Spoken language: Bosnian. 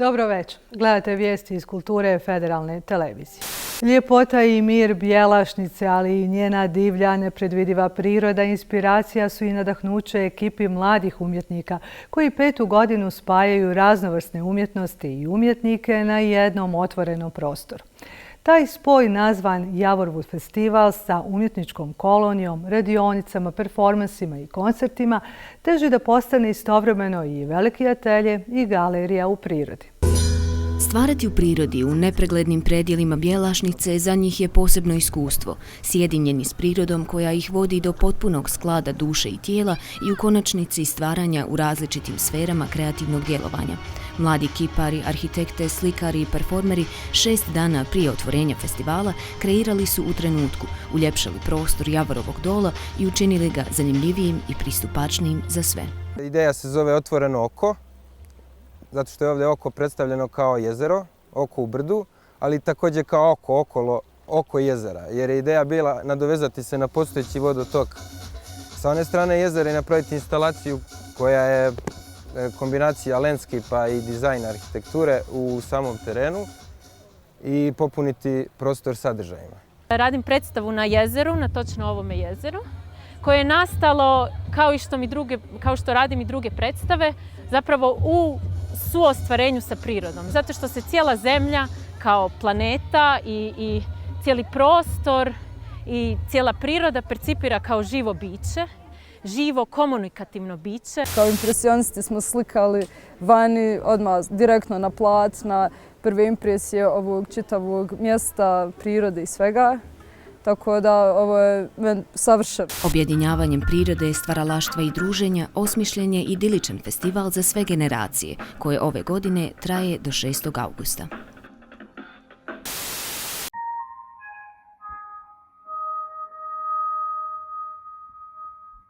Dobro večer. Gledate vijesti iz kulture Federalne televizije. Ljepota i mir Bjelašnice, ali i njena divlja, nepredvidiva priroda, inspiracija su i nadahnuće ekipi mladih umjetnika koji 5. godinu spajaju raznovrsne umjetnosti i umjetnike na jednom otvorenom prostoru. Taj spoj nazvan Javorvud festival sa umjetničkom kolonijom, radionicama, performansima i koncertima teži da postane istovremeno i veliki atelje i galerija u prirodi. Stvarati u prirodi u nepreglednim predjelima Bjelašnice za njih je posebno iskustvo, sjedinjeni s prirodom koja ih vodi do potpunog sklada duše i tijela i u konačnici stvaranja u različitim sferama kreativnog djelovanja. Mladi kipari, arhitekte, slikari i performeri 6 dana prije otvorenja festivala kreirali su u trenutku, uljepšali prostor Javorovog dola i učinili ga zanimljivijim i pristupačnijim za sve. Ideja se zove Otvoreno oko, zato što je ovdje oko predstavljeno kao jezero, oko u brdu, ali također kao oko jezera, jer je ideja bila nadovezati se na postojeći vodotok sa one strane jezera i napraviti instalaciju koja je kombinacija landscape-a i dizajna arhitekture u samom terenu i popuniti prostor sadržajima. Radim predstavu na jezeru, na točno ovome jezeru, koje je nastalo, kao što radim i druge predstave, zapravo u suostvarenju sa prirodom. Zato što se cijela zemlja kao planeta i cijeli prostor i cijela priroda percipira kao živo biće, živo komunikativno biće. Kao impresionisti smo slikali vani, odmah direktno na plac, na prve impresije ovog čitavog mjesta, prirode i svega. Tako da ovo je savršeno. Objedinjavanjem prirode, stvaralaštva i druženja osmišljen je idiličan festival za sve generacije, koje ove godine traje do 6. augusta.